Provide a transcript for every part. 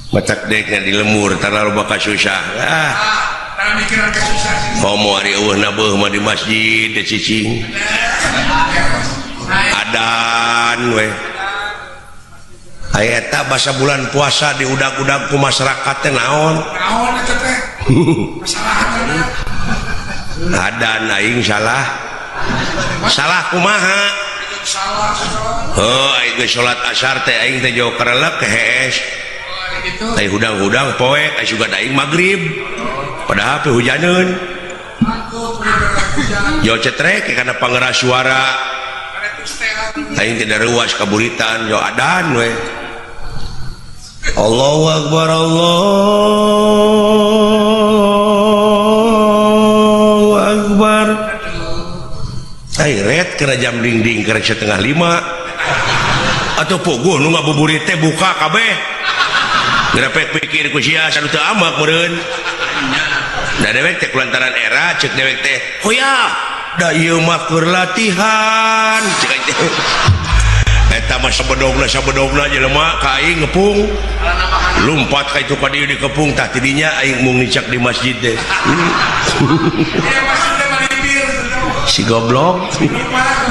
Matak dek di lemur terlalu bakal susah. Ah. Komo ari eueuh nabeuh mah di masjid teh cicing. Adan we. Aya eta basa bulan puasa diudag-udag ku masyarakat teh naon? Naon eta teh? Masalahan. Adan aing salah. Salah kumaha? Salah. Heuh, aing geus salat asar teh aing teh jauh karelek hees. Gitu. Aing hudang-hudang poek, aing sugan aing magrib. Padahal pe hujaneun. Yo cetrek karena pangeras suara. Aing tidak ruas kaburitan yo adan we. Allahu akbar, Allahu akbar. Aing ret kena jam dingding kerek 4.30. Atau puguh nu ngabuburit teh buka kabeh. Gerepek pikir ku sia sanu teu amak meureun. Da dewek teh kulantaran era cek dewek teh, "Hoya, da ieu mah keur latihan." Cek aing teh. Eta mah sabedogna jelema ka aing ngepung. Lumpat ka itu ka dieu dikepung tah tidinya aing mung nicak di masjid teh. Si goblok.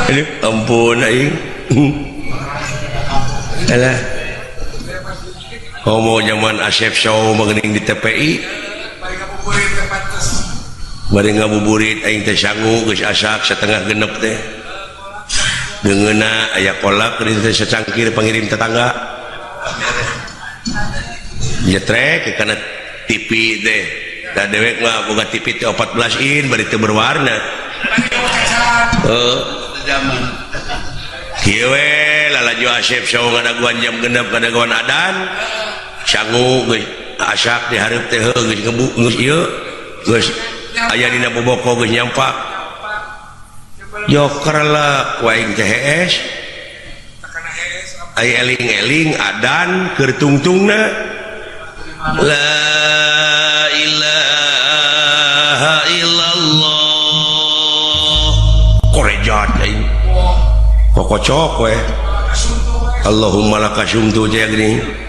Aduh, ampun aing. Alah. Homo zaman Asep Show mengening di TPI. Bari ngabuburit aing teh sangu geus asak 5.30 teh. Deungeuna aya kolak di teh secangkir pangirim tetangga. Jetrek kana TV teh. Da dewek mah boga TV teh 14 in bari teu berwarna. Heuh. Kieu we lalajo Asep Show ngadaguan jam 6 ngadaguan adan. Sangu geus asak di hareup teh heuh geus ngebu geus ieu geus aya dina boboko geus nyampak. Joker lah ku aing teh hees. Aya eling-eling adan keur tungtungna. La ilaha illallah. Korejat aing. Kokocok we. Allahumma laka sumtu teh geuning.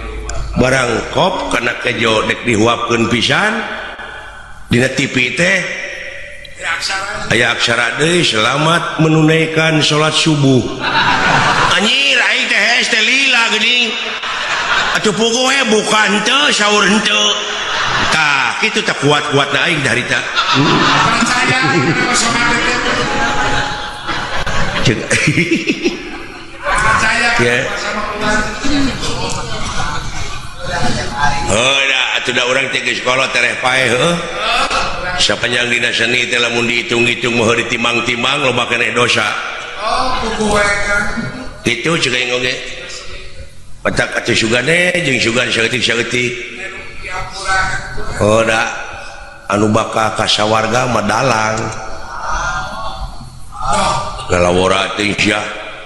Barang kop kana kejo dek dihuapkeun pisan dina TV teh aya aksara deui selamat menunaikan salat subuh. Anjir aing teh hees teh lila geuning. Atuh puguh we buka henteu sahur henteu. Tah kitu teh kuat-kuatna aing harita. Percaya Cek. Percaya Ya. sama ular. Heuh da atuh da urang teh geus kolot tereh paeh heuh. Sapanjang dina seni teh lamun dihitung-hitung mah ditimang-timang loba keneh dosa. Oh, puguh we kan. Kitu cek aing oge. Petak atuh sugane jeung sugan saeutik-saeutik. Oh da anu bakal ka sawarga mah dalang. Ngalawora teh sia.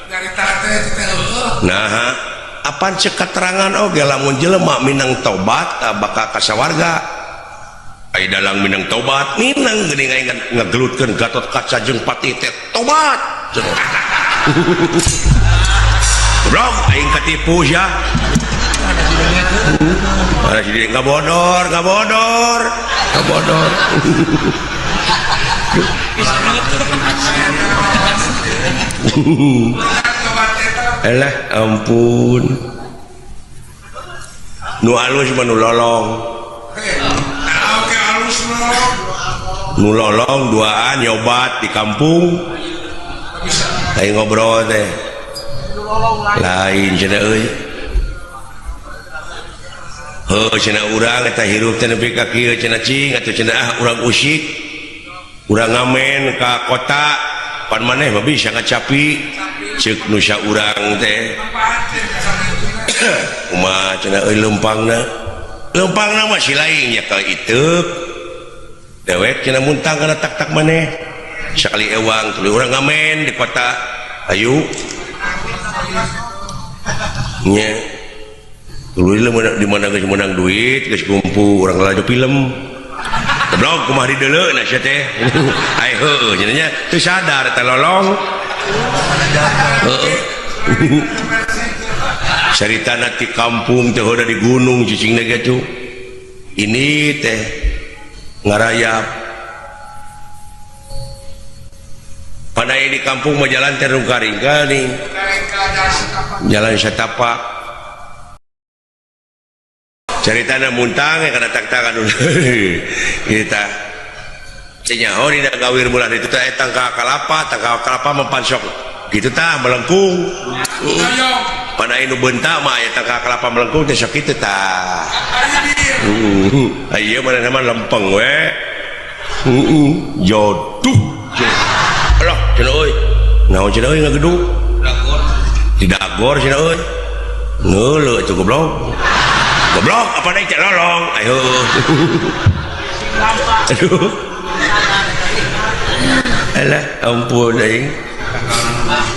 Dari teh teh heueuh. Nah, apan cek keterangan oge lamun jelema minang tobat bakal ka sawarga. Ai dalang minang tobat, minang geuning aing ngagelutkeun Gatot Kaca jeung Patih teh tobat. Goblok aing katipu sia. Ada si dia ngabodor, ngabodor, ngabodor. Elah ampun. Nu alus mah nu lolong. Oke alus lolong. Nu lolong duaan nyobat di kampung. Aing ngobrol teh. Lain cenah euy. Heuh cenah urang eta hirup teh nepi ka kieu cenah cing atuh cenah ah urang usik. Urang ngamen ka kota pan maneh mah bisa ngacapi ceuk nu saurang teh. Kumaha cenah euy leumpangna? Leumpangna mah si lain nya ka iteuk. Dewek cenah muntang kana tak-tak maneh. Sakali ewang tuluy urang ngamen di kota. Ayu. Nya. Tuluy di mana geus meunang duit geus kumpul urang lalajo film. Goblok kumaha dideuleu na sia teh. Ai heueuh cenah nya teu sadar teh lolong. Heeh. Caritana ti kampung teh udah di gunung cicingna gitu. Ini teh ngarayap. Pandai di kampung mah jalan teh rungka-ringka nih. Jalan setapak. Caritana muntang ya kana tak-takan kita. Cenyaho dina gawir bulan itu teh tangka kalapa, tangka kalapa mempansok. Gitu tah melengkung. Pandai nu beunta mah aya tangka kalapa melengkung teh sok kitu tah. Ieu mana mah lempeng we. Joduh. Alah, cenah euy. Naon cenah euy ngagedug? Di dagor cenah euy. Ngeuleuh atuh goblok. Goblok apa deui teh lolong. Ayo. Aduh. Alah, ampun aing.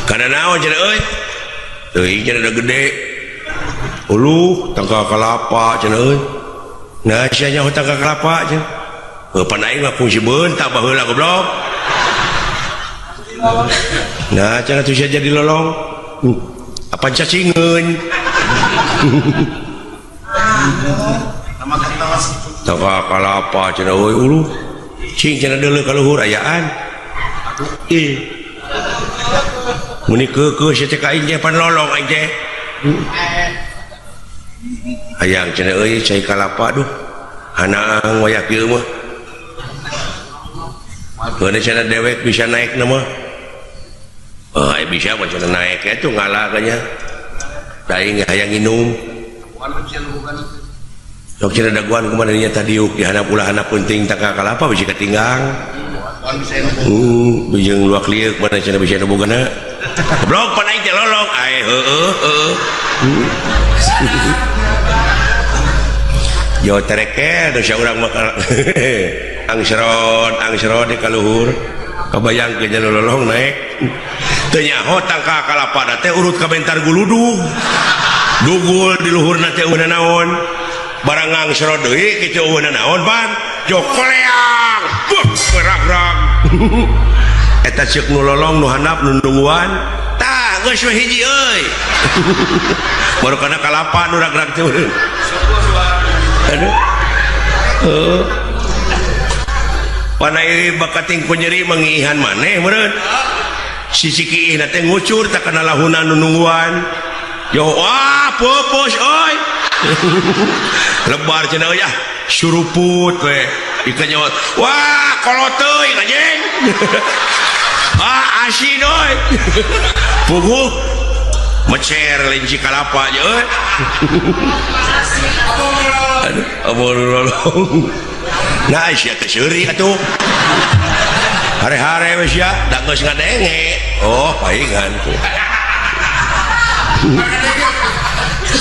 Kana naon cenah euy? Teuing cenah da gede. Uluh tangka kalapa cenah euy. Nah, sia nyaho tangka kalapa cenah. Heuh pan aing mah fungsi beunta baheula goblok. Nah, cenah tuh sia jadi lolong. Apa cacingeun? Tangka kalapa cenah euy uluh. Cing cenah deuleu ka luhur ayaan. Ih. Muni keukeuh sia teh ka aing teh pan lolong aing teh. Hayang cenah euy cai kalapa duh. Hanaang wayah kieu mah. Heuh cenah dewek bisa naik na mah. Oh, bisa mah cenah naik atuh ngalah nya. Da aing hayang nginum. Sok cenah daguan kumaha nya tadiuk di handap ulah handap penting tangka kalapa bisi katinggang. Bijeng luak lieuk mana cenah bisa nu bogana. Goblok pan aing teh lolong. Ae heueuh heueuh. Jo terekel dosa urang mah angsrot angsrot di kaluhur. Kabayangkeun nya lolong naik. Teu nyaho tangka kalapa teh urut ka bentar guludug. Dugul di luhurna teh eueuh naon. Barang ngangsrot deui kitu eueuh naon pan. Jo koleang. Buh gerak-gerak. Eta ceuk nu lolong nu handap nu nungguan. Tah geus we hiji euy. Baru kana kalapa nu rag-rag teh. Aduh. Heuh. Panai bakating ku nyeri mangiihan maneh meureun. Sisi kiihna teh ngucur tak kana lahuna nu nungguan. Yo wah pupus euy. Lebar cenah euy ah suruput we. Ikan nyawa wah kolot teuing anjing. Ah asin euy. Puguh mecer linci kalapa nya euy. Aduh, abon lolong. Nah, sia teh seuri atuh. Hare-hare we sia, da geus ngadenge. Oh, paingan tuh.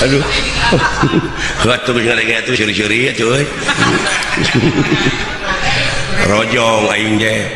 Aduh. Atuh geus ngadenge atuh seuri-seuri atuh euy. Rojong aing teh.